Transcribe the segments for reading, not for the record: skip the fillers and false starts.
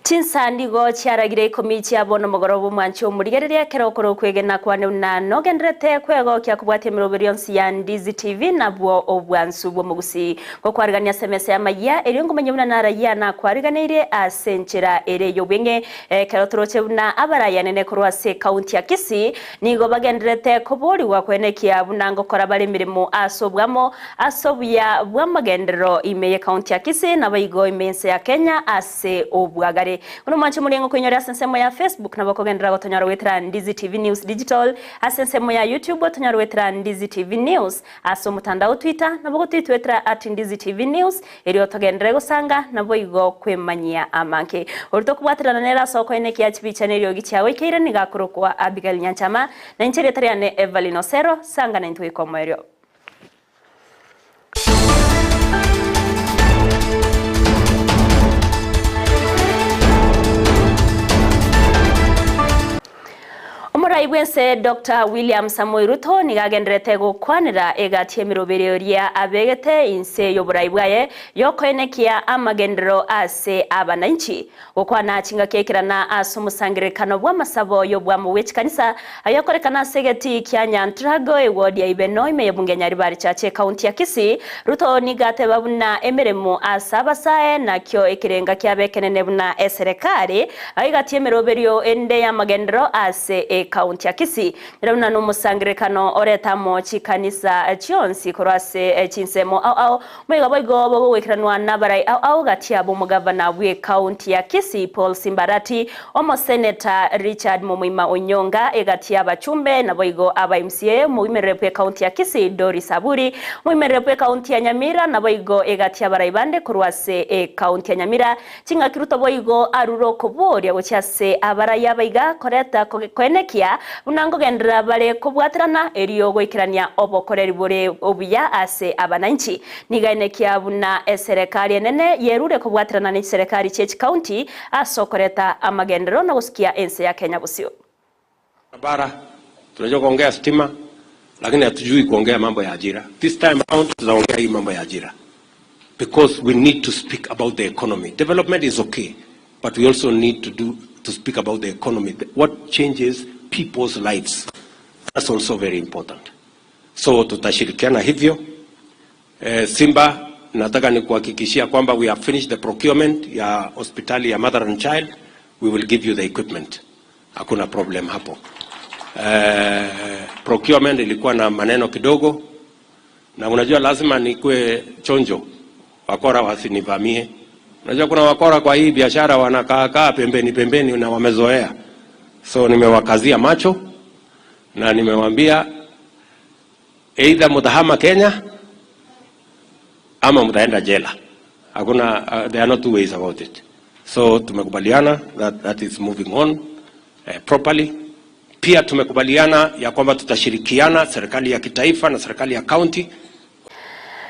Chinsa nigo chiaragire ikomi chia bono mogoroba omwanchi omorigereria ekero okore okwegena kwane buna nogenderete kwegokia kobwatia emeroberio yonsi ya Ndizi TV nabwo obwansu bw'omogusii. Gokwarigania ase emesa y'amayia erio ngomanye buna narayia nakwariganeirie ase enchera ere y'obweng'e ekero toroche buna abarayanene korwa ase ekaunti ya Kisii nigo bagenderete koborigwa kwenekia buna ngokora bare emeremo ase obwamo ase obuya bw'amagenderero ime y'ekaunti ya Kisii naboigo ime y'ense ya Kenya ase obwagare. Buna omwanche omorieng'o koinyore ase ensemo ya Facebook nabo okogenderera gotonyora goetera Ndizi TV News Digital, ase ensemo ya YouTube otonyore goetera Ndizi TV News, ase omotandao Twitter nabo gotwitwetera at Ndizi TV News erio togenderere gosanga naboigo kwemanyia amange. Oria tokobwaterana nere ase okoenekia chibicha na eriogi chiago ikeire nigo akorokwa Abigail Nyanchama, na inche erieta riane Evelyn Osero, sanga naintwe goika omoerio. Omorai bw'ense Doctor William Samoei Ruto nigo agendererete gokwanera egati y'emeroberio eria abegete inse y'oborai bwaye y'okoenekia amagenderero ase abananchi. Gokwana chingaki aikerana ase omosangererekano bw'amasabo y'obwamo bwe chikanisa ayakorekana ase egetii kia Nyantrago eward ya Ibeno ime y'ebunge ya Nyaribari Church ekaunti ya Kisii, Ruto nigo ateba buna emeremo ase abasae nakio ekerenga kiabo ekenene buna eserekari aigati emeroberio ende y'amagenderero ase ekaunti ya Kisii. Ere buna nomosangererekano orete amo chikanisa chionsi korwa ase chinsemo ao ao Boigo boigo bogoikeranwa nabarai ao ao gati abo omogavana bw'ekaunti ya Kisii Paul Simbarati, omoseneta Richard Momoima Onyonga egati y'abachumbe naboigo aba MCA, omoimerere bw'ekaunti ya Kisii Doris Aburi, omoimerere bw'ekaunti ya Nyamira naboigo egati y'abarai bande korwa ase ekaunti ya Nyamira. Ching'aki Ruto boigo arure okoboria gochia ase abarai aba iga koreta koenekia buna nkogenderera bare kobwaterana erio goikerania obokoreri bore obuya ase abananchi. Nigo aenekia buna eserekari enene yerure kobwaterana ne chiserekari chie chikaunti ase okoreta amagenderero na gosukia ense ya Kenya bosio. Barabara, tunajua kuongea stima lakini hatujui kuongea mambo ya ajira. This time round tutaongea hii mambo ya ajira because we need to speak about the economy. Development is okay, but we also need to do to speak about the economy. What changes people's lives. That's also very important. So tutashirikiana hivyo. Eh, Simba nataka nikuhakikishia kwamba we have finished the procurement ya hospitali ya mother and child. We will give you the equipment. Hakuna problem hapo. Eh, procurement ilikuwa na maneno kidogo, na unajua lazima nikuwe chonjo, wakora wasinivamie. Unajua kuna wakora kwa hii biashara wanakaa kaa pembeni pembeni na wamezoea, so nimewakazia macho na nimewambia either mutahama Kenya ama mtaenda jela. Hakuna, there are no two ways about it. So tumekubaliana that that is moving on properly. Pia tumekubaliana ya kwamba tutashirikiana serikali ya kitaifa na serikali ya county.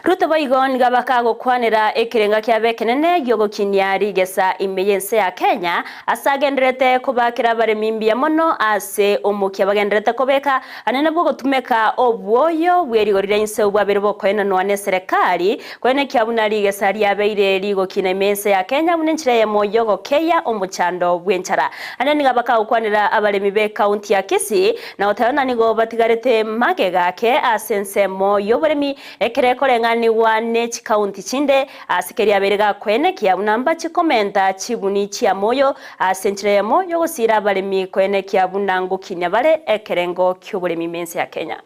Ruto boigo nigo bakagokwanera ekerenga kiabo ekenene giogokinia rigesa ime y'ense ya Kenya ase agendererete kobakera abaremi mbuya mono ase omokia bagendererete kobeka Anene bw'ogotumeka obwoyo bwe rigori ria inse obwabeire bokoenanwa neserekari, koenekia buna rigesa riabeire rigokina ime ense ya Kenya buna enchera eyemo y'ogokeia omochando bw'enchara. Anene nigo bakagokwanera abaremi b'ecounty ya Kisii na goteba buna nigo batigarete magega ake ase ensemo y'oboremi ekero ekoreng'anigwa ne chicounty chinde ase keria abeire gakoenekia buna mbachi komenta chibuni chiamoyo Ase enchera eyemo y'ogosiira abaremi koenekia buna ngokinia bare ekerengo ki'oboremi ime ense ya Kenya.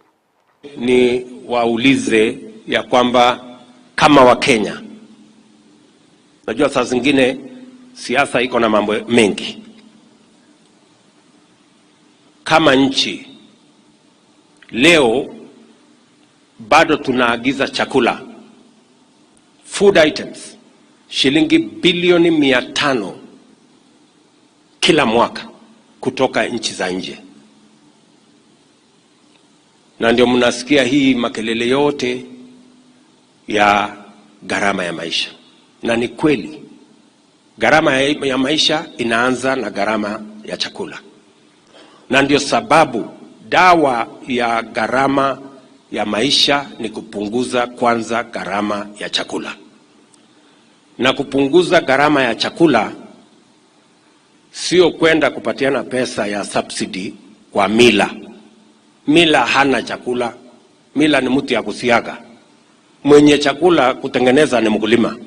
Ni waulize ya kwamba kama Wakenya, najua saa zingine siasa iko na mambo mengi. Kama nchi leo bado tunaagiza chakula food items shilingi bilioni 500 kila mwaka kutoka nchi za nje, na ndio mnasikia hii makelele yote ya gharama ya maisha. Na ni kweli gharama ya maisha inaanza na gharama ya chakula, na ndio sababu dawa ya gharama ya maisha ni kupunguza kwanza gharama ya chakula. Na kupunguza gharama ya chakula Sio kwenda kupatiana pesa ya subsidy kwa mila. Mila hana chakula. Mila ni mtu ya kusiaga. Mwenye chakula kutengeneza ni mkulima.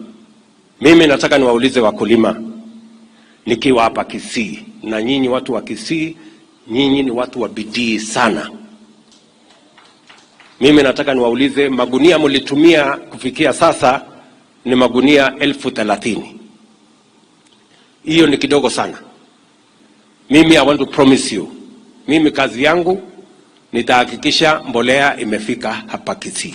Mimi nataka niwaulize wakulima, nikiwa hapa Kisii, na nyinyi watu wa Kisii, nyinyi ni watu wa bidii sana. Mimi nataka niwaulize, magunia mlitumia kufikia sasa ni magunia 30,000. Hiyo ni kidogo sana. Mimi I want to promise you, mimi kazi yangu nitahakikisha mbolea imefika hapa Kisii.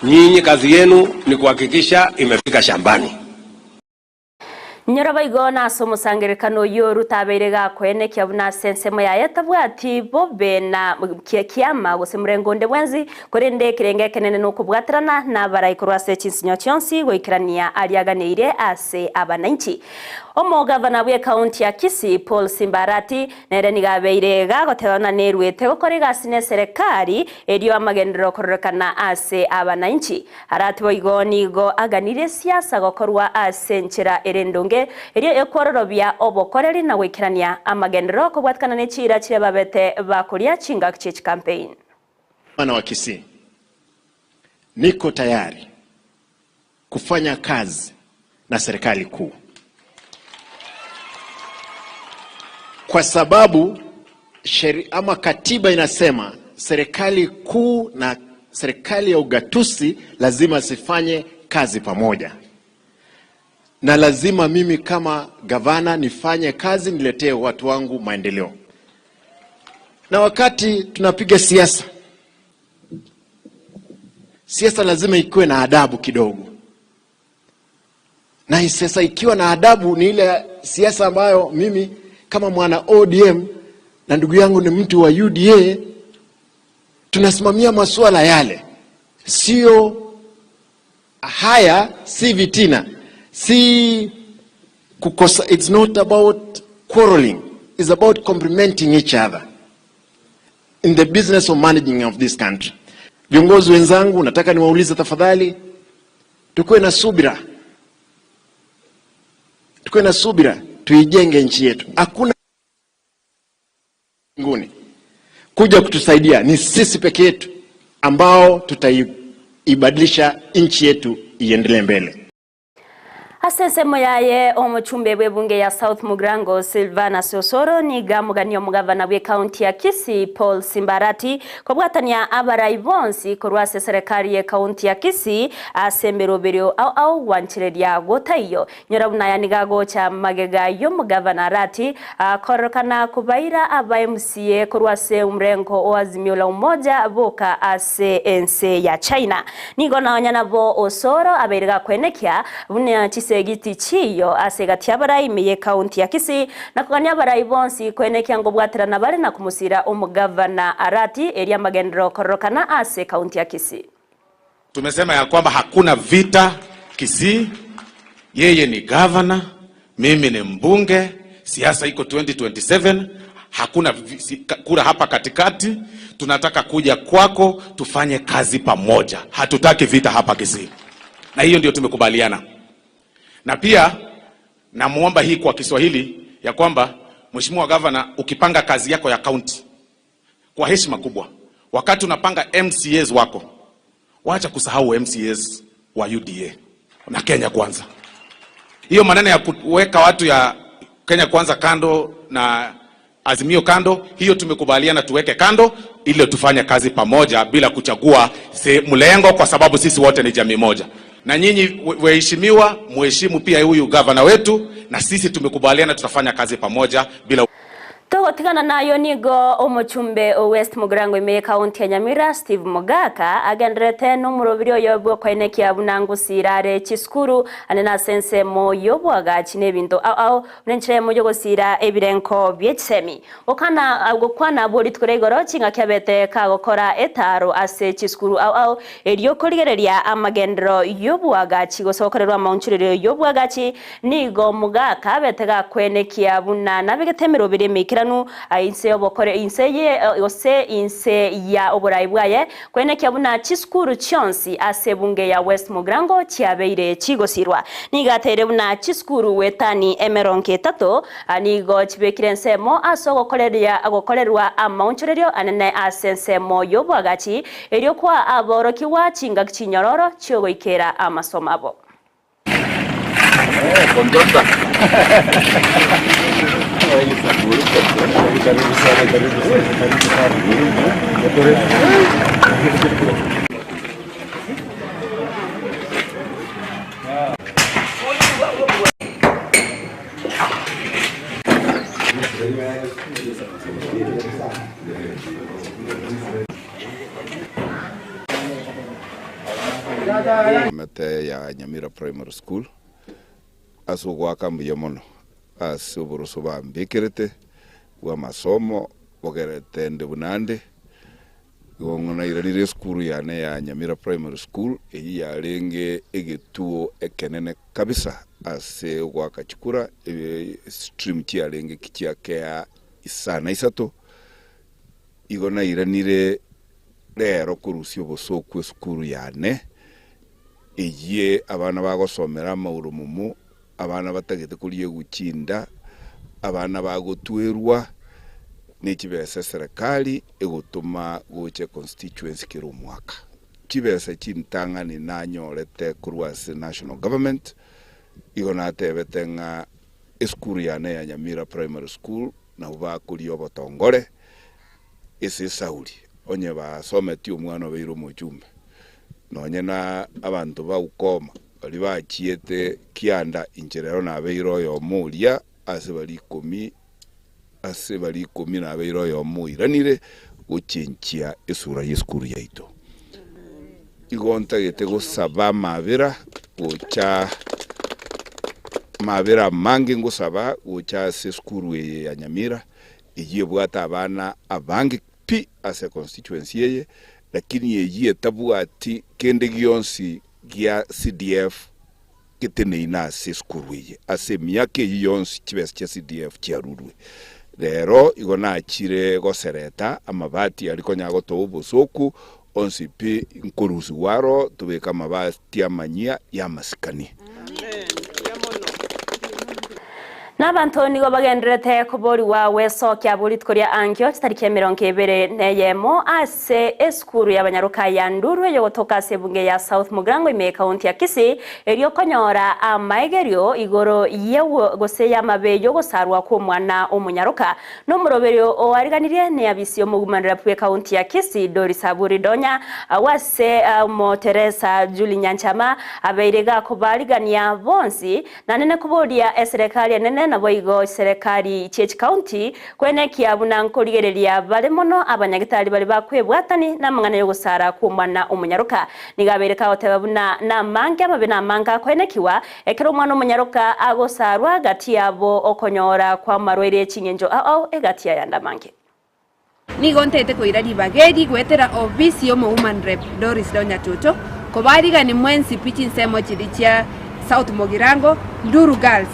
Nyinyi kazi yenu ni kuhakikisha imefika shambani. Nyora baigo nase omosangerekano oyo rutabeire gakoenekia buna ase ensemo yaye tabwati bobe na kiama gose murengo onde bwensi korende ekerenge ekenene na okobwaterana na abarai korwa ase chinsinyo chionsi goikerania ariaganeire ase abananchi. Omogavana bwe ekaunti ya Kisii Paul Simbarati nere nigo abeire gagoteba buna nerwete gokora egasi na eserekari erio amagenderero kororekana ase abananchi. Arati boigo nigo aganire esiasa gokorwa ase enchera ere endonge erio ekwororobia obokoreri na goikerania amagenderero okobwatikana ne chiira chiria babete bakoria chingaki chie chicampaign. Mwana wa Kisii, niko tayari kufanya kazi na serikali kuu kwa sababu sheri, ama katiba inasema serikali kuu na serikali ya ugatuzi lazima zifanye kazi pamoja, na lazima mimi kama gavana nifanye kazi, niletee watu wangu maendeleo. Na wakati tunapiga siasa, siasa lazima ikuwe na adabu kidogo, na siasa ikiwa na adabu ni ile siasa ambayo mimi kama mwana ODM na ndugu yangu ni mtu wa UDA, tunasimamia masuala yale, sio haya, si vitina, si kukosa. It's not about quarreling, it's about complementing each other in the business of managing of this country. Viongozi wenzangu, nataka niwaulize tafadhali, tukuwe na subira, tukuwe na subira, tuijenge nchi yetu. Hakuna mbinguni kuja kutusaidia, ni sisi peke yetu ambao tutaibadilisha nchi yetu iendelee mbele. Ase ensemo yaye omochumbe bw'ebunge ya South Mugirango Silvanus Osoro niga amogania omogavana bw'ekaunti ya Kisii Paul Simbarati kobwatania abarai bonsi korwa ase eserekari y'ekaunti ya Kisii ase emeroberio ao ao gwanchereria gotaiyo. Nyora buna aya niga agocha magega y'omogavana Arati akorokana kobaira aba MCA korwa ase omorengo o Azimio la Umoja boka ase ense ya China. Nigo nonya nabo Osoro abeire gakwenekia buna chisegiti chiyo ase egati y'abarai ime y'ekaunti ya Kisii na kogania abarai bonsi kwenekia ngobwaterana bare na komosira omogavana Arati eria amagenderero kororokana ase ekaunti ya Kisii. Tumesema ya kwamba hakuna vita Kisii, yeye ni gavana, mimi ni mbunge, siasa iko 2027, hakuna kura hapa katikati. Tunataka kuja kwako tufanye kazi pamoja, hatutaki vita hapa Kisii, na hiyo ndio tumekubaliana. Na pia namuomba hii kwa Kiswahili ya kwamba Mheshimiwa Gavana, ukipanga kazi yako ya county kwa heshima kubwa, wakati unapanga MCAs wako, wacha kusahau MCAs wa UDA na Kenya Kwanza. Hiyo maneno ya kuweka watu ya Kenya Kwanza kando na Azimio kando, hiyo tumekubaliana tuweke kando ili tufanye kazi pamoja bila kuchagua mlengo, kwa sababu sisi wote ni jamii moja. Na nyinyi waheshimiwa, muheshimu pia huyu gavana wetu, na sisi tumekubaliana tutafanya kazi pamoja bila Togotigana nayo nigo omochumbe o West Mugirango ime ekaunti ya Nyamira Steve Mogaka agenderete nomorobiri oyo bw'okoenekia buna ngosira are chisukuru ane nase ensemo y'obwagachi na ebinto ao ao buna enchera emo yogosira ebirenko bie chisemi. Gokana gokwana bwo rituko ria igoro ching'aki abete kagokora etaro ase chisukuru ao ao erio korigereria amagenderero y'obwagachi gose gokorerwa amaonchorerio y'obwagachi nigo Mogaka abete gakwenekia buna nabegete emeroberi emekera. boikeranu inse y'obokore inse ye gose inse ya oborai bwaye Kwenekia buna chisukuru chionsi ase ebunge ya West Mugirango chiabeire chigosirwa. Nigo ateire buna chisukuru goetani emerongo etato nigo chibekire ensemo ase ogokoreria gokorerwa amaonchorerio anene ase ensemo y'oboagachi erio koa aborokigwa chingaki chinyororo chiogoikera amasomo abo. Emete ya Nyamira Primary School ase ogoaka mbuya mono ase oboroso bambekerete bw'amasomo bogerete nde buna nde. Igo nairarire esukuru yane ya Nyamira Primary School eyio yarenge egetuo ekenene kabisa ase ogoaka chikura, stream chiarenge chiakea isano isato. Igo nairanire rero korusia obosooku esukuru yane, eyie abana bagosomera amauromomo, abana batagete koriegwa chinda, abana bagotwerwa ne chibesa eserekari egotoma gocha econstituency kera omwaka. Chibesa chintang'ani nanyorete korwa ase national government, igo natebete ng'a esukuru yane ya Nyamira Primary School nabwo bakoria obotongore ase esauri, onye basometie omwana obeire omochumbe, nonye na abanto ba ukoma baria bachiete kianda, inche rero nabeire oyomo oria ase baria ikomi, ase baria ikomi nabeire oyomo oiranire gochenchia esura y'esukuru yaito. Igo ntagete gosaba amabera gocha amabera amange ngosaba gocha ase esukuru eye ya Nyamira, eyio ebwate abana abange pi ase econstituency eye, lakini eyio etabwati kende gionsi gia CDF geteneine ase esukuru eye ase emiaka eyio yonsi chibesa chia CDF chiarurwe. Rero igo nachire gosereta amabati aria konya gotoa obosoku onsi pi nkorusigwa aro tobeke amabati amanyia y'amasikani. Na abanto nigo bagendererete koborigwa gwesokia abwo rituko ria ankio chitariki emerongo ebere neyemo ase esukuru y'abanyaroka ya Nduru eyogotoka ase ebunge ya South Mugirango ime ekaunti ya Kisii erio konyora amaegerio igoro ye gose y'amabe y'ogosarwa kw'omwana omonyaroka Nomoroberio oariganirie neabisi y'omogumanera bw'ekaunti ya Kisii Doris Aburi Donya agwo ase omoteresa Julie Nyanchama abeire gakobarigania bonsi Nanene koboria eserekari enene naboigo chiserekari chie chikaunti kwenekia buna nkorigereria bare mono abanyagitari baria bakwebwatani namang'ana y'ogosara kw'omwana omonyaroka. Nigo abeire kagoteba buna namange amabe namange akoenekiwa ekero omwana omonyaroka agosarwa gati yabo okonyora kw'amarwaire y'echingencho ao ao egati y'ayande amange. Nigo ntete koira ribaga eri goetera ofisi y'omo-woman rep Doris Donya Toto, kobarigani mwensi pi chinsemo chiria chia South Mugirango, Nduru Girls,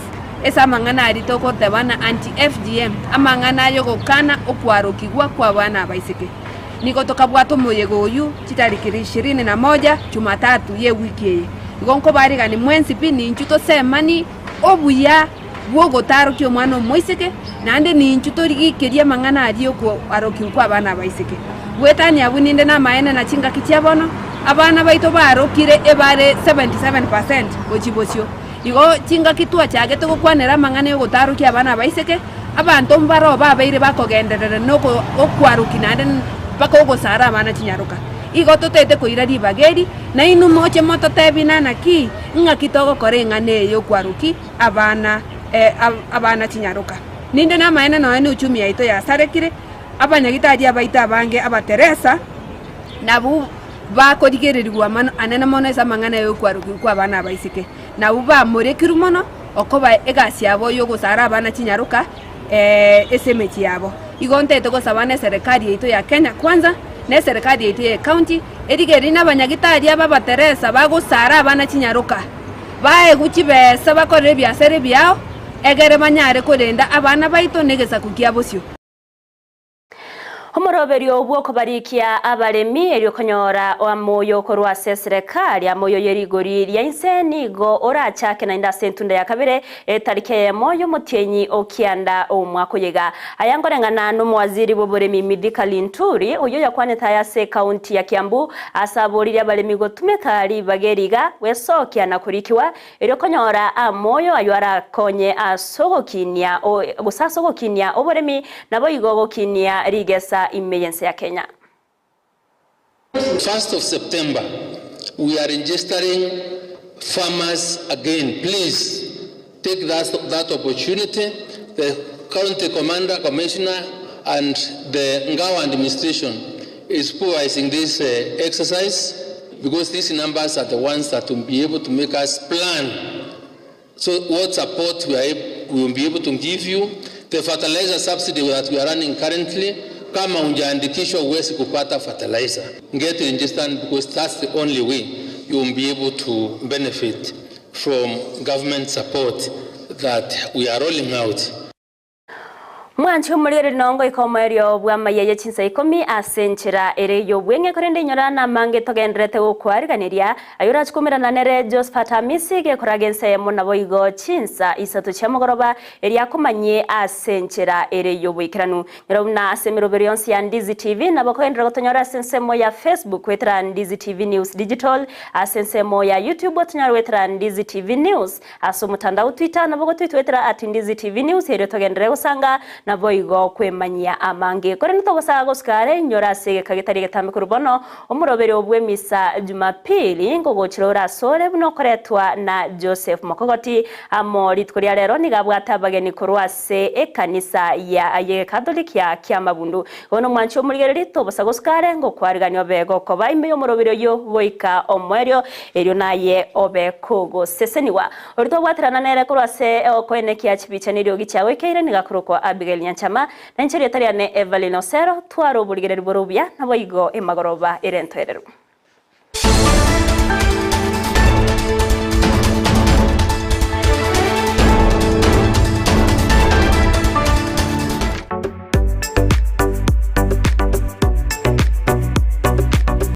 ase amang'ana aria togotebana anti-FGM, amang'ana ay'ogokana okwarokigwa kw'abana abaiseke. Nigo tokabwata omoyega oyio chitariki ishirini na moja Jumatatu y'ewiki eye. Igo nkobarigani mwensi pi ninchu tosemani obuya bw'ogotarokia omwana omoiseke, naende ninchu torigekerie amang'ana aria y'okoarokigwa kw'abana abaiseke. Goetania abwo ninde namaene na chingaki chia bono, abana baito baarokire ebare 77 percent gochia bosio. Igo chingaki twachagete gokwanera amang'ana y'ogotarokia abana abaiseke, abanto mbaroo babeire bakogenderera nokwarokia naende mpaka ogosara abana chinyaroka. Igo totaete koira ribaga eri, nainwe moche mototebie naki, ng'aki togokora eng'ana eye y'okwarokia abana abana chinyaroka. Ninde namaene nonya ne uchumi yaito yasarekire, abanyagitari abaito abange abateresa nabwo bakorigererigwa anene mono ase amang'ana y'okwarokigwa kw'abana abaiseke. Nabwo bamorekirwe mono okoba egasi yabo y'ogosara abana chinyaroka ase emechie yabo. Igo ntagete gosaba na eserekari yaito ya Kenya Kwanza, na eserekari yaito ya ecounty, erigererie na abanyagitari aba abateresa bagosara abana chinyaroka. Baegwe chibesa bakorere ebiasara ebiao. egere banyare korenda abana baito na egesaku kia bosio. Omoroberio bw'okobarikia abaremi erio konyora amoyo korwa ase eserekari amoyo ye rigori ria inse nigo orachake naende ase entunda ya kabere etariki eyemo y'omotienyi o kianda omwaka oyo iga. Aya nkoreng'ana n'omowaziri bw'oboremi Mithika Linturi oyio oyokwanete aya ase ekaunti ya Kiambu ase aboririe abaremi gotumeka ribaga eri iga gwesokia na korikiwa erio konyora amoyo aywo arakonye ase ogokinia gose ase ogokinia oboremi naboigo gokinia rigesa ime y'ense ya Kenya. 1st of September, we are registering farmers again. Please take that opportunity. The county commander, commissioner, and the Ngao administration is supervising this exercise because these numbers are the ones that will be able to make us plan. So what support we will be able to give you, the fertilizer subsidy that we are running currently, kama hujaandikishwa huwezi kupata fertilizer. Get registered because that's the only way you will be able to benefit from government support that we are rolling out. Mwanchi omorere nongo ikomoerio bw'amayeye chinsa ikomi ase enchera ere y'obweng'e korende inyora namange togenderete gokwariganeria ayo orachikumerana nere Josephat Hamisi gekoraga ense eyemo naboigo chinsa isato chia mogoroba eria akomanyie ase enchera ere y'oboikeranu. Nyora buna ase emeroberi yonsi ya Ndizi TV nabo kogenderera gotonyora ase ensemo ya Facebook goetera Ndizi TV News Digital ase ensemo ya YouTube otonyore goetera Ndizi TV News ase omotandao Twitter nabo gotwitwetera at Ndizi TV News erio togenderere gosanga naboigo kwemanyia amange. Korende togosaga gosuka are inyora ase egeka getari egetambe korwa bono omoroberi obw'emisa Jumapili ngogochira ore asore buna okoretwa na Joseph Mokogoti amo rituko ria rero nigo abwate abageni korwa ase ekanisa ya Catholic ya Kiamabundu. Bono omwanchi omorigereri tobosa gosuka are ngokwarigania obe gokoba ime y'omoroberi oyio goika omoerio erio naye obe kogoseseniwa. Ori tobwaterana nere korwa ase okoenekia chibicha neriogi chiagoikeire nigo akorokwa Abigail Nyanchama na inche rieta riane Evelyn Osero tware oborigereri bore obuya naboigo emagoroba ere entoereru.